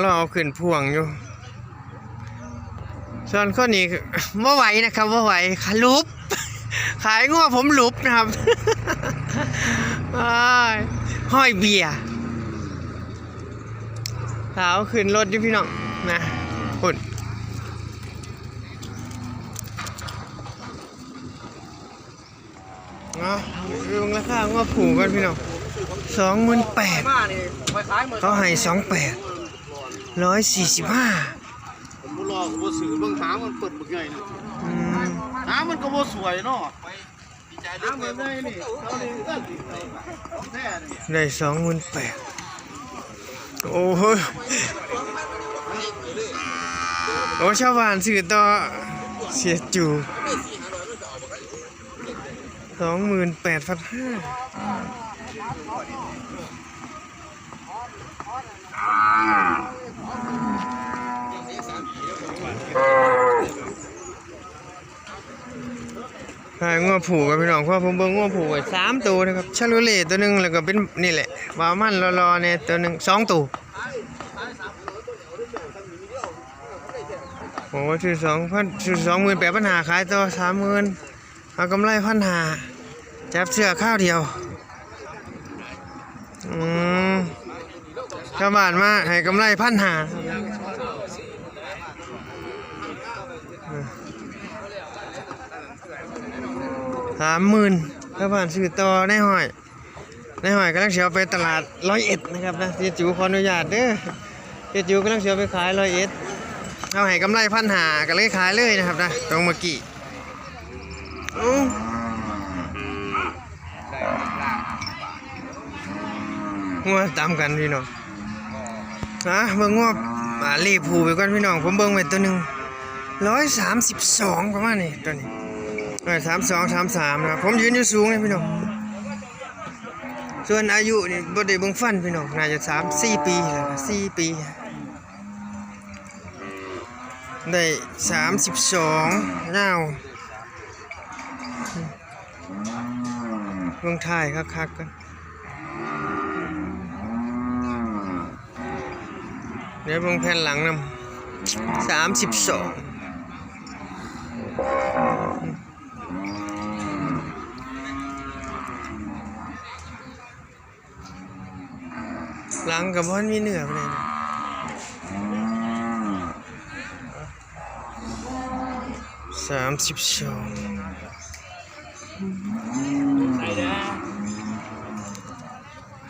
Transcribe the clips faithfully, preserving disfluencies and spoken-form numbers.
รอเอาขึ้นพ่วงอยู่ ส่วนคนนี้บ่ไหวนะครับ บ่ไหว หลุบ ขายงัวผมหลุบนะครับ อ้าย ห้อยเบียร์ สาวขึ้นรถอยู่พี่น้องนะ คุณ เนาะ เบิ่งราคางัวผูกกันพี่น้อง สองหมื่นแปด เขาให้สองแปด ร้อยสี่สิบห้า ผมบ่รอ ผมบ่ซื้อ เบิ่งหางมันเปิดบักใหญ่นะ อืม หางมันก็บ่สวยเนาะ หางแบบใดนี่ เอานี่ ของแท้นี่ ได้สองหมื่นแปด โอ้โห โอ้ ชาวบ้านซื้อต่อ เสียจู สองหมื่นแปดพันห้า ขายงัวผูกกับพี่น้อง เพราะผมเบิ่งงัวผูกไว้สามตัวนะครับ ชาโลเล่ตัวหนึ่ง แล้วก็เป็นนี่แหละ บาวมันรอๆเนี่ยตัวหนึ่ง สองตัว โอ้ ซื้อสองพัน ซื้อสองหมื่นแปดพันห้า ขายต่อสามหมื่น เอากำไรพันห้า จับเสื้อข้าวเดียว อืม ชาวบ้านมาให้กำไรพันห้า สามหมื่น ชาวบ้านซื้อต่อในห้อย ในห้อยกำลังสิเอาไปตลาดร้อยเอ็ดนะครับนะ เจ๊จิ๋วขออนุญาตเด้อ เจ๊จิ๋วกำลังสิเอาไปขายร้อยเอ็ด เอาให้กำไรพันห้า ก็เลยขายเลยนะครับนะ ตรงเมื่อกี้ โอ้ งัวตามกันพี่น้อง ฮะ เบิ่งงัว อ่า รีบผูไปก่อนพี่น้อง ผมเบิ่งไว้ตัวหนึ่ง ร้อยสามสิบสอง ประมาณนี้ ตัวนี้ เออ สามสอง สามสาม นะครับ ผมยืนอยู่สูงเลยพี่น้อง ส่วนอายุนี่บ่ได้เบิ่งฟันพี่น้อง น่าจะสามสี่ปีแล้วนะ สี่ปี ได้สามสิบสอง ยาว เบิ่งท้ายคักๆกัน เดี๋ยวเบิ่งแผ่นหลังนำ สามสิบสอง หลังกับบ่ทันมีเนื้อปานใด สามสิบสอง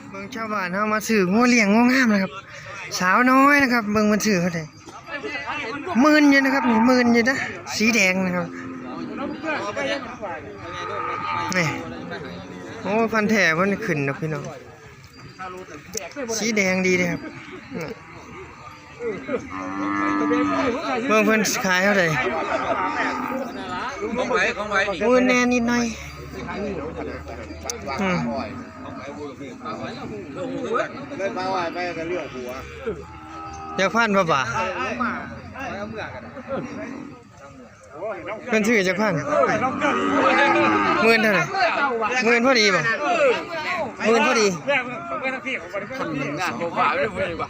เบิ่งชาวบ้านเฮามาซื้องัวเลี้ยงงัวงามนะครับ สาวน้อยนะครับ เบิ่งมันซื้อเท่าใด หมื่นอยู่นะครับ นี่ หมื่นอยู่นะ สีแดงนะครับ นี่ โอ้ พันธุ์แท้เพิ่นขึ้นนะพี่น้อง สีแดงดีเลยครับ เบิ่งเพิ่นขายเท่าใด ของไผ ของไผนี่ หมื่นแหน่นิดหน่อย อืม เลยมาไหว้ไปกันเรื่องหัว จักพันบ่บาท เพิ่นซื้อจักพัน หมื่นเท่าใด หมื่นพอดีบ่ หมื่นพอดี งานบ่ว่าเลยเพิ่นว่า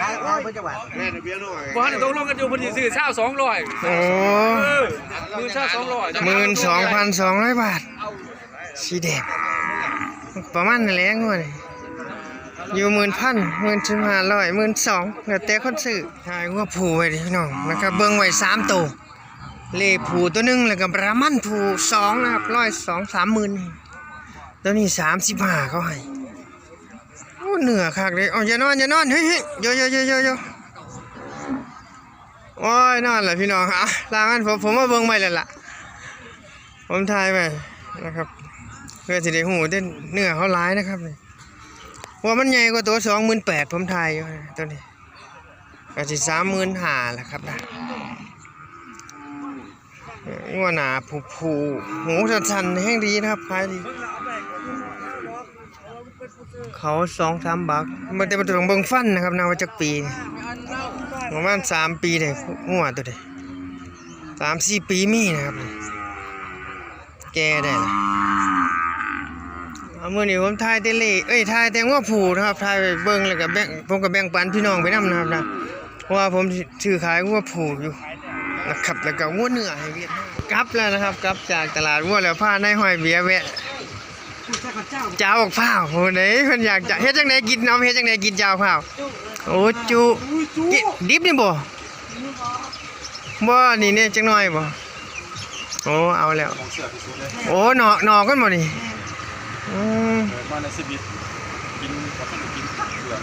ขาย ขายเพิ่นจักบาท แม่นเบียร์น้อย บ่ทันได้ตกลงกันอยู่ เพิ่นสิซื้อซาวสองร้อย โอ้ เออ หมื่นซาวสองร้อย หมื่นสองพันสองร้อยบาท สีแดง ประมาณนั้นแหละงัวนี่ อยู่หมื่นพัน หมื่นสิบห้าร้อย หมื่นสอง แล้วแต่คนซื้อ ขายงัวผูไว้ดิพี่น้อง แล้วก็เบิ่งไว้สามตัว เล่ผูตัวหนึ่ง แล้วก็บราหมันผูสองนะครับ ร้อยสองสามหมื่น ตัวนี้สามสิบห้าเขาให้ โอ้ เนื้อคักเลย เอา อย่านอน อย่านอน เฮ้ย เฮ้ย โย โย โย โย โย โอ้ย นอนแหละพี่น้อง อ่ะ ลามัน ผม ผมมาเบิ่งใหม่แล้วล่ะ ผมถ่ายไปนะครับ เพื่อสิได้ฮู้เด้อ เนื้อเขาหลายนะครับนี่ ว่ามันใหญ่กว่าตัวสองหมื่นแปด ผมถ่ายอยู่นะตัวนี้ ก็สิสามหมื่นห้าแหละครับนะ งัวหนาผู้ผู้ หูสั้นๆ แฮงดีนะครับ ขายดี เขาสองสามบัก มันแต่มันต้องเบิ่งฟันนะครับนะ ว่าจักปี ประมาณสามปีเนี่ย งัวตัวนี้ สามสี่ปีมีนะครับ แก่ได้ล่ะ เอ มื้อนี้ผมถ่ายแต่เลข เอ้ย ถ่ายแต่งัวผูนะครับ ถ่ายไปเบิ่งแล้วก็แบ่ง ผมก็แบ่งปันพี่น้องไปนำนะครับนะ เพราะว่าผมสิซื้อขายงัวผูอยู่นะครับ แล้วก็งัวเนื้อให้เวียดนาม กลับแล้วนะครับ กลับจากตลาดงัวแล้ว พานายฮ้อยเบียร์แวะ จ้าบักพร้าว โอ้ ไหนเพิ่นอยากจะ เฮ็ดจั่งใดกิน เอา เฮ็ดจั่งใดกินจ้าบักพร้าว โอ้ จุ กินดิบนี่บ่ บ่ นี่เนี่ยจักหน่อยบ่ โอ้ เอาแล้ว มองเสื้อที่สุดเลย โอ้ หน่อ หน่อกันบ่นี่ อืม เกิดมาในชีวิต กิน บ่ทันได้กินผักเถื่อน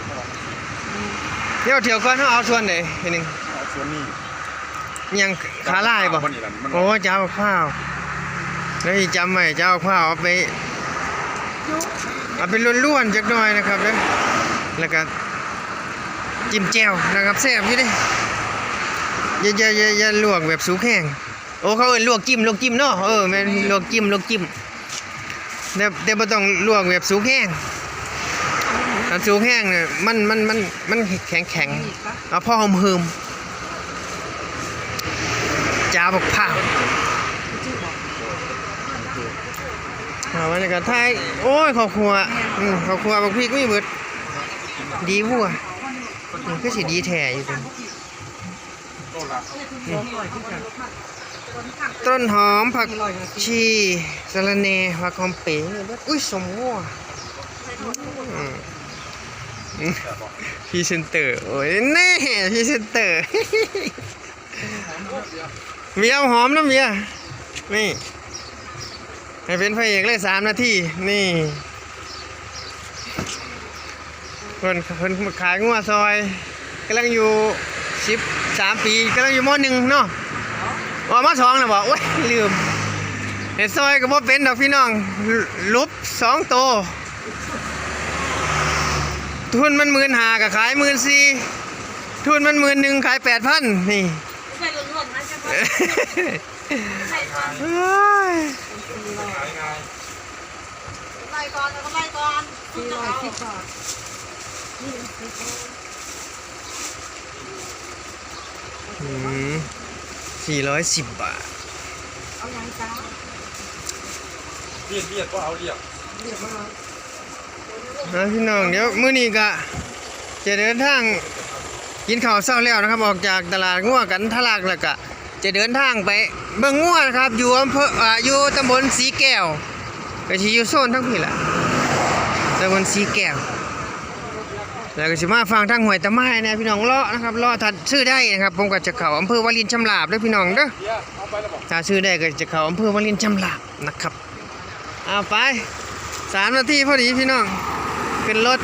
เดี๋ยวเที่ยวก่อน เฮาเอาส่วนใดทีหนึ่ง เอาส่วนนี้ ยังขาลายบ่ บ่นี่ล่ะ มัน โอ้ จ้าบักพร้าว แล้วสิจำไว้ จ้าบักพร้าว เอาไป เอาไปล้วนๆจักหน่อยนะครับเด้อ แล้วก็จิ้มแจ่วนะครับ แซ่บอยู่เด้ อย่า อย่า อย่า อย่าลวกแบบสุกแฮง โอ้ เขาเอิ้นลวกจิ้ม ลวกจิ้มเนาะ เออ แม่น ลวกจิ้ม ลวกจิ้ม แต่ แต่บ่ต้องลวกแบบสุกแฮง ถ้าสุกแฮงเนี่ย มัน มัน มัน มันแข็งๆ เอาพอหอมๆ จ้าบักพร้าว อ่า บรรยากาศไทย โอ้ย ข้าวคั่ว อืม ข้าวคั่ว บักพริกมีเบิด ดีวัว อืม คือสิดีแท้อยู่ติ ต้นหอม ผักชี สะระแหน่ ผักหอมเป๋ อุ้ย ส้มงัว อืม อืม พรีเซนเตอร์ โอ้ย แน่ พรีเซนเตอร์ เบียร์หอมนะเบียร์ นี่ ให้เป็นพระเอกเลย สามนาที นี่ เพิ่น เพิ่นขายงัวซอย กำลังอยู่ สิบสามปี กำลังอยู่ ม.หนึ่ง เนาะ ออก ม.สอง แล้วบ่ โอ้ย ลืม เฮ็ดซอยก็บ่เป็นดอกพี่น้อง หลุบสองโต ทุนมัน หมื่นห้า ก็ขาย หมื่นสี่ ทุนมัน หมื่นหนึ่ง ขาย แปดพัน นี่ ใส่ล้วนๆนะจ๊ะ ใส่ก่อน เฮ้ย ไล่ก่อน เอาไล่ก่อน สี่ร้อยสิบบาท อืม สี่ร้อยสิบบาท เอายังจ้า เรียก เรียก ก็เอาเรียก เรียกมา นะพี่น้อง เดี๋ยวมื้อนี้ก็จะเดินทาง กินข้าวเช้าแล้วนะครับ ออกจากตลาดงัวกันทะลักแล้วก็จะเดินทางไปเบิ่งงัวนะครับ อยู่อำเภอ อ่า อยู่ตำบลสีแก้ว ก็สิอยู่โซนทางพี้ล่ะ ตำบลสีแก้ว แล้วก็สิมาฟังทางห้วยตะไม้เนี่ยพี่น้อง เลาะนะครับ เลาะ ถ้าซื้อได้นะครับ ผมก็จะเข้าอำเภอวารินชำราบเด้อพี่น้องเด้อ ถ้าซื้อได้ก็จะเข้าอำเภอวารินชำราบนะครับ เอาไป สามนาทีพอดีพี่น้อง ขึ้นรถ